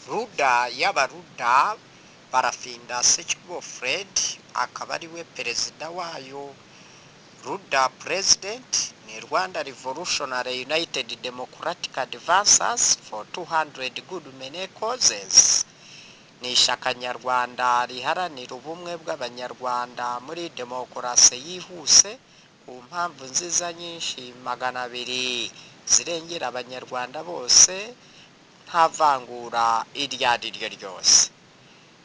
Ruda y'Abaruda, Barafinda Sekikubo Fred akaba ari we perezida wayo. Ruda president ni Rwanda Revolutionary United Democratic Advancers for 200 Good Many Causes. Ni ishyaka nyarwanda riharanira ubumwe bw'Abanyarwanda muri demokarasi yihuse ku mpamvu nziza nyinshi 200 zirengera Abanyarwanda bose nta vangura iryo ari ryo ryose.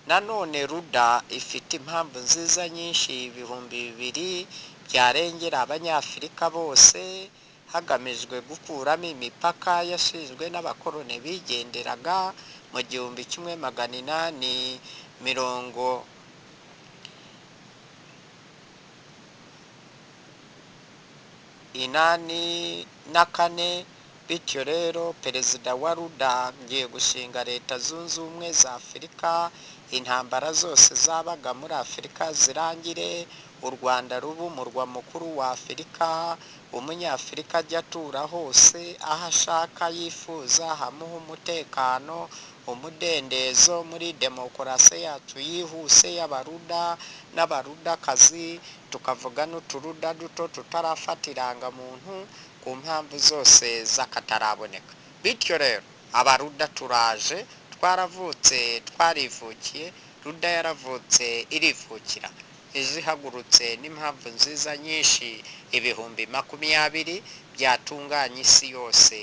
Nanone Ruda ifite impamvu nziza nyinshi 2000 byarengera Abanyafurika bose, hagamijwe gukuramo imipaka yashinzwe n'abakoloni bigenderaga mu 1884. Bityo rero, perezida wa Ruda agiye gushinga Leta Zunze Ubumwe za Afurika, intambara zose zabaga muri Afurika zirangire, u Rwanda ruba umurwa mukuru wa Afurika, Umunyafurika ajya atura hose aho ashaka yifuza, hamuha umutekano, umudendezo muri demokarasi yacu yihuse y'Abaruda n'Abarudakazi, tukavuga n'uturuda duto tutarafata irangamuntu ku mpamvu zose z'akataraboneka. Bityo rero, Abaruda turaje, twaravutse, twarivukiye. Ruda yaravutse irivukira, izihagurutse n'impamvu nziza nyinshi 20,000 byatunganya isi yose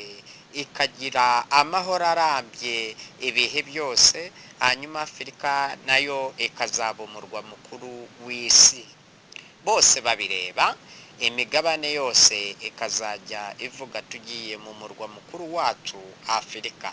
ikagira amahoro arambye ibihe byose, hanyuma Afurika nayo ikazaba umurwa mukuru w'isi bose babireba, imigabane yose ikazajya ivuga tugiye mu murwa mukuru wacu Afurika.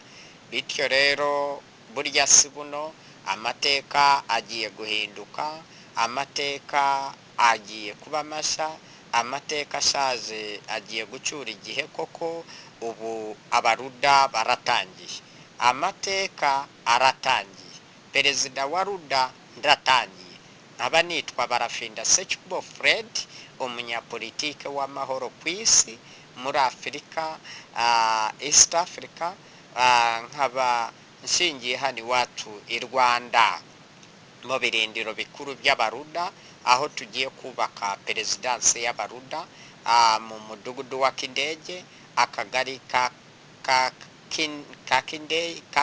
Bityo rero, burya si buno, amateka agiye guhinduka, amateka agiye kuba mashya, amateka ashaje agiye gucyura igihe koko. Ubu Abaruda baratangiye, amateka aratangiye, perezida wa Ruda ndatangiye, nkaba nitwa Barafinda Sekikubo Fred, umunyapolitike w'amahoro ku isi, muri Afurika, East Africa, nkaba nshingiye hano iwacu i Rwanda mu birindiro bikuru by'Abaruda, aho tugiye kubaka perezidansi y'Abaruda mu mudugudu wa Kindege, akagari ka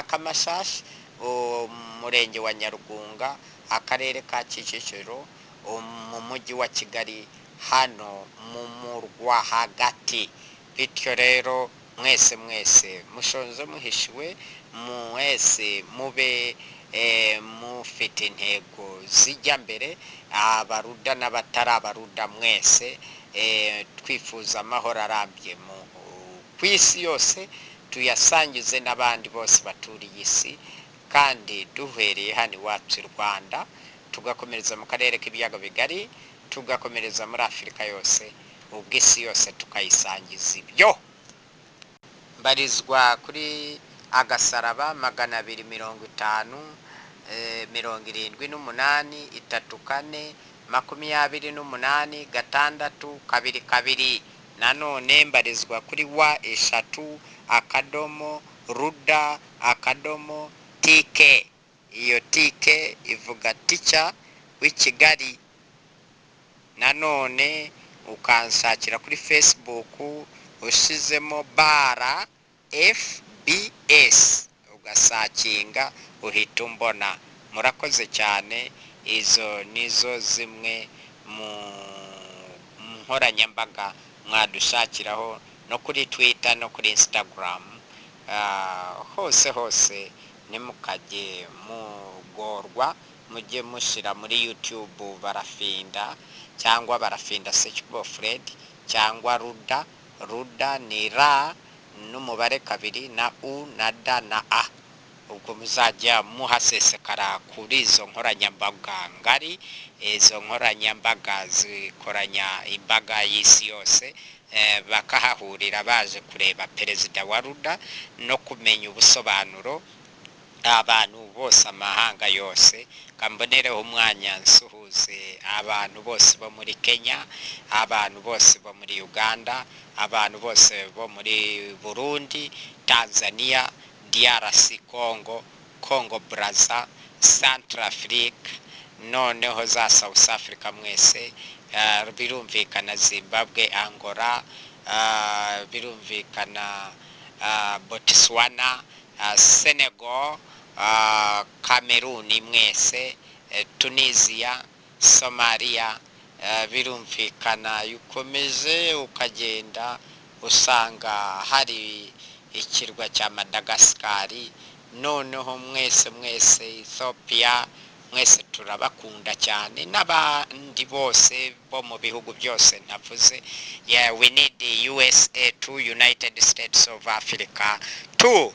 Kamashashi, umurenge wa Nyarugunga, akarere ka Kicukiro, mu mujyi wa Kigali, hano mu murwa hagati. Bityo rero, mwese mwese mushonje muhishiwe, mwese mube mufite intego zijya mbere, Abaruda n'abatari Abaruda mwese, twifuza amahoro arambye ku isi yose, tuyasangize n'abandi bose baturiye isi, kandi duhereye hano iwacu i Rwanda, tugakomereza mu karere k'Ibiyaga Bigari, tugakomereza muri Afurika yose, ubwo isi yose tukayisangiza ibyo. Mbarizwa kuri agasaraba 250 78 34 28 6 2 2. Nanone mbarizwa kuri w3.ruda.tk. Iyo tk ivuga tica w'i Kigali. Nanone ukanshakira kuri Facebook ushizemo bara FBS, ugasakinga uhita umbona. Murakoze cyane. Izo nizo zimwe mu nkoranyambaga mwadushakiraho, no kuri Twitter no kuri Instagram, hose hose. Ntimukajye mugorwa, mujye mushyira muri YouTube Barafinda cyangwa Barafinda Sekikubo Fred cyangwa Ruda. Ruda ni ra n'umubare 2 na u na d na a. Ubwo muzajya muhasesekara kuri izo nkoranyambaga ngari. Izo nkoranyambaga zikoranya imbaga y'isi yose, bakahahurira baje kureba perezida wa Ruda no kumenya ubusobanuro, abantu bose, amahanga yose. Kambonereho umwanya nsuhuze abantu bose bo muri Kenya, abantu bose bo muri Uganda, abantu bose bo muri Burundi, Tanzania, DRC Congo. Congo Brazza, Centrafrique, noneho za South Africa mwese, birumvikana Zimbabwe, Angola, birumvikana Botswana, Senegal, Cameroon mwese, Tunisia, Somalia, birumvikana ukomeze ukagenda usanga hari ikirwa cya Madagascar. Noneho mwese mwese, Ethiopia mwese, turabakunda cyane, n'abandi bose bo mu bihugu byose ntavuze. Yeah, we need the USA too, United States of Africa too.